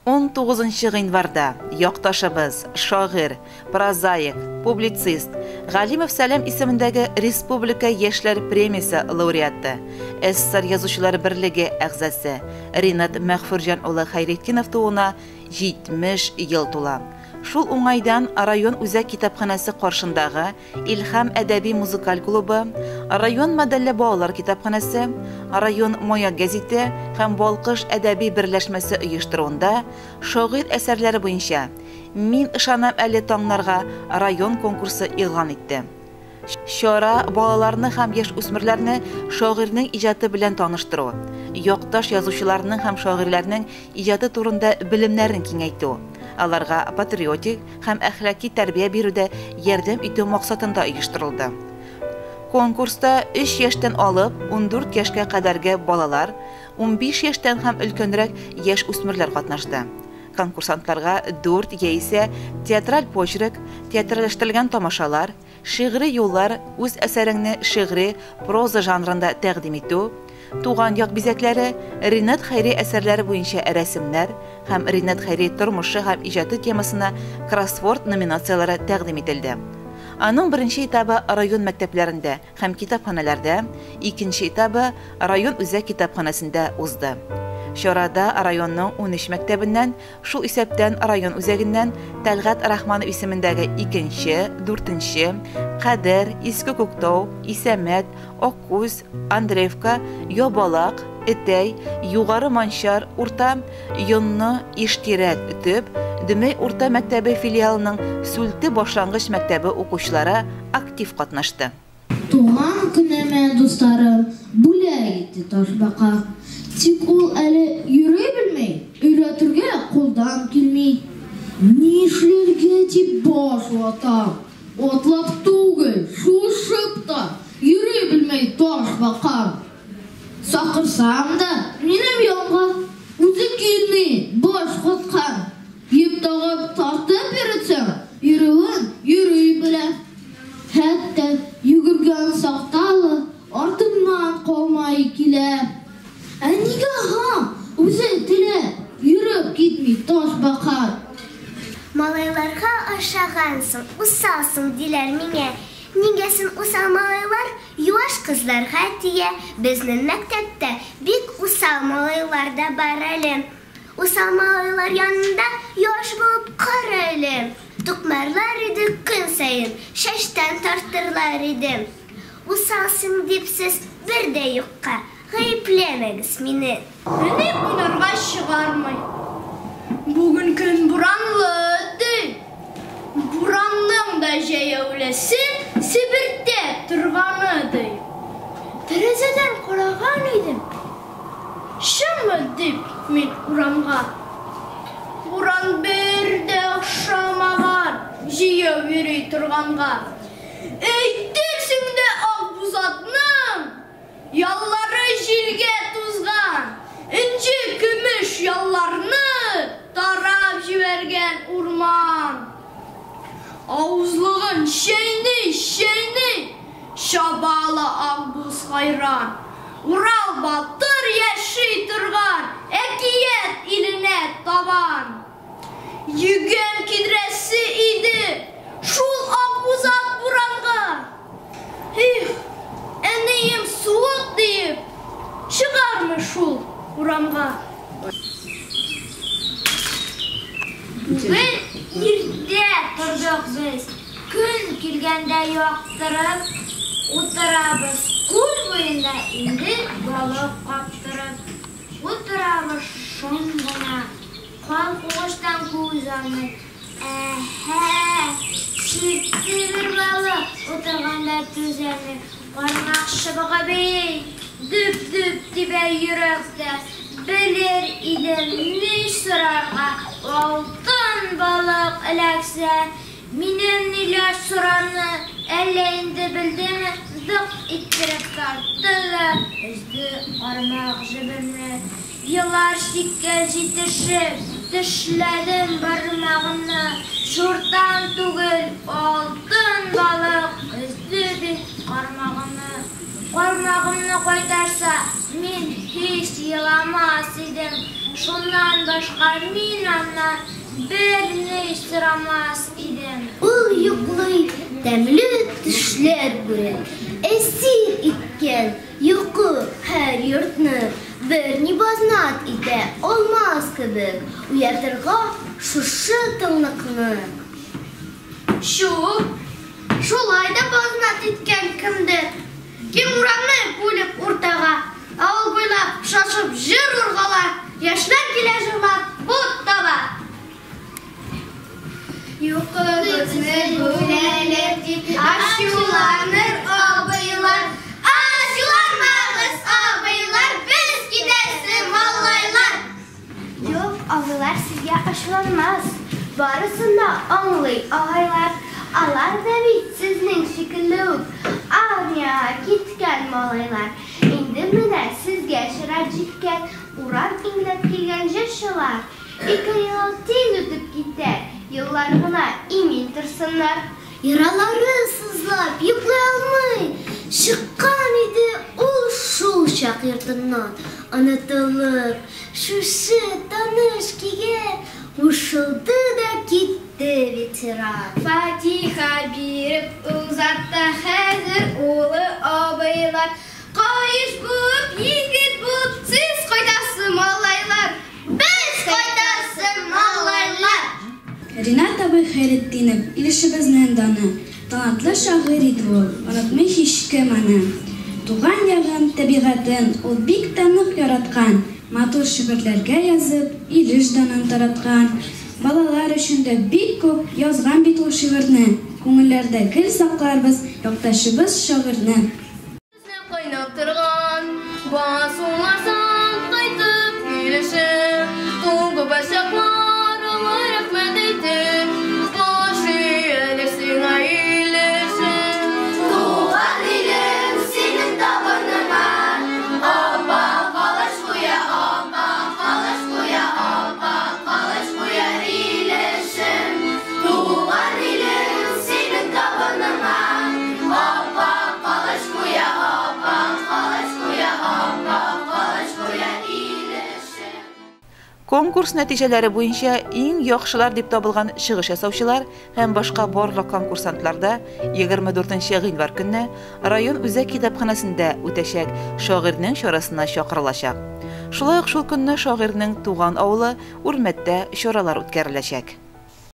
19 гыйнварда якташыбыз, шагыйрь, прозаик, публицист, Галимов Сәлам исемендәге Республика яшьләр премиясе лауреаты, СССР Язучылар берлеге әгъзасы Ринат Мәгъфүрҗан улы Хәйретдинов тууына 70 ел тула. Шул уңайдан район үзәк китапханәсе каршындагы Илһам әдәби-музыкаль клубы, район модельле балалар китапханәсе, район Маяк гәзите һәм Балкыш әдәби берләшмәсе оештыруында шагыйрь әсәрләре буенча Мин ышанам әле таңнарга район конкурсы игълан итте. Чара балаларны һәм яшүсмерләрне шагыйрьнең иҗаты белән таныштыру, якташ язучыларның һәм шагыйрьләрнең иҗаты турында белемнәрен киңәйтү, аларга патриотик һәм әхлаки тәрбия бирүдә ярдәм итү максатында оештырылды. Конкурста 3 яшьтән алып 14 яшькә кадәрге балалар, 15 яшьтән һәм өлкәнрәк яшүсмерләр катнашты. Конкурсантларга 4 яисә театраль почерк, театральләштерелгән тамашалар, шигъри юллар, үз әсәреңне шигъри проза жанрында тәкъдим итү, туган як бизәкләре, Ринат Хәйри әсәрләре буенча рәсемнәр һәм Ринат Хәйри тормышы һәм иҗаты темасына кроссворд номинацияләре тәкъдим ителде. Аның беренче этабы район мәктәпләрендә һәм китапханәләрдә, икенче этабы район үзәк китапханәсендә узды. Чарада районның 13 мәктәбеннән, шул исәптән район үзәгеннән Тәлгать Рахманов исемендәге 2-нче, 4-нче, Кадер, Иске Күктау, Исәмәт, Аккүз, Андреевка, Ябалак, Этәй, Югары Манчар, Урта, Йонны, Иштирәк, Төп, Дөмәй урта мәктәбе филиалының Сүлте башлангыч мәктәбе укучылары актив катнашты. Туган көнемә дусларым бүләк итте ташбака. Тик ул әле йөри белми, өйрәтергә кулдан килми. Нишләргә дип баш ватам. Атлап түгел, шуышып та йөри белми ташбака. Чакырсам да минем янга үзе килми, баш каткан. Йөк тагып тартып йөртсәң, йөрүен йөри белә. Хәтта йөгергән чакта ла артыннан калмый килә. Ә нигә һам үзе теләп йөреп китми ташбака? Малайларга охшагансың, усалсың, диләр миңа. Нигә соң усал малайлар юаш кызларга тия? Безнең мәктәптә бик усал малайлар да бар әле. Усал малайлар янында юаш булып кара әле. Тукмарлар иде көн саен, чәчтән тартырлар иде. Усалсың дип сез бер дә юкка гаепләмәгез мине. Әни кунарга чыгармый. Бүген көн буранлы, ди. Буранның да җәяүлесе себертә торганы, ди. Тәрәзәдән караган идем. Чынмы дип мин урамга. Буран бер дә охшамаган җәяү йөри торганга. Әйтерсең дә Акбүзатның яллары җилгә тузган, энҗе көмеш ялларны тарап җибәргән урман. Авызлыгын чәйни-чәйни чаба ла Акбүз хайран. Урал батыр яши торган әкият иленә табан. Йөгән кидрәсе иде шул Акбүзат буранга. Их, әнием суык диеп чыгармы шул урамга. Бүген иртә тордык без, көн килгәндә яктырып, утырабыз күл буенда инде балык каптырып. Утырабыз шым гына, калкуыштан күз алмый. Әһә, чиртте бер балык, утырганда түзәлми. Кармак чыбыгы бит, дөп-дөп тибә йөрәктә. Белер идем ни сорарга, алтын балык эләксә. Минем ниләр сорарны әллә инде белдеме? Зык иттереп тартты да өзде кармак җебемне. Елар чиккә җитешеп, тешләдем бармагымны. Чуртан түгел, алтын балык өзде бит кармагымны. Кармагымны кайтарса, мин һич еламас идем. Шуннан башка мин аннан берни сорамас идем. Ул йоклый, тәмле төшләр күрә. Әсир иткән йокы һәр йортны, берни базнат итә алмас кебек, уятырга шушы тынлыкны. Чү, шулай да базнат иткән кемдер. Киң урамны бүлеп уртага, авыл буйлап шашып җыр ургала, яшьләр килә җырлап бот таба. Йокыбызны бүләләр дип ачуланыр абыйлар. Ачуланмагыз, абыйлар, без китәсе малайлар. Юк, абыйлар сезгә ачуланмас. Барысын да аңлый агайлар. Алар да бит сезнең шикелле үк армиягә киткән малайлар. Инде менә сезгә чират җиткән, урам иңләп килгән җырчылар. Ике ел тиз үтеп китә, еллар гына имин торсыннар. Яралары сызлап йоклый алмый, чыккан иде ул шул чак йортыннан, онытылып, шушы таныш көйгә кушылды да китте ветеран. Фатиха биреп озатты хәзер улы абыйлар. Каеш булып, егет булып, сез кайтасы малайлар. Без кайтасы малайлар. Ринат абый Хәйретдинов, Илешебезнең даны, талантлы шагыйрь иде ул, онытмый һичкем аны. Туган ягын, табигатен ул бик тә нык яраткан, матур шигырьләргә язып, Илеш данын тараткан. Балалар өчен дә бик күп язган бит ул шигырьне. Күңелләрдә гел сакларбыз якташыбыз шагыйрьне. Кайнап торган басулардан кайтып килешем, тугып чаклар рәхмәт әйтеп, баш ияләр сиңа илешем. Туган илем синең табыныңа, апа калыш куя, апа калыш куя, апа калыш куя илешем. Туган илем синең табыныңа, апа калыш куя, апа калыш куя, апа калыш куя илешем. Конкурс нәтиҗәләре буенча иң яхшылар дип табылган чыгыш ясаучылар һәм башка барлык конкурсантлар да 24 гыйнвар көнне район үзәк китапханәсендә үтәчәк шагыйрьнең чарасына чакырылачак. Шулай ук шул көнне шагыйрьнең туган авылы Үрмәттә чаралар үткәреләчәк.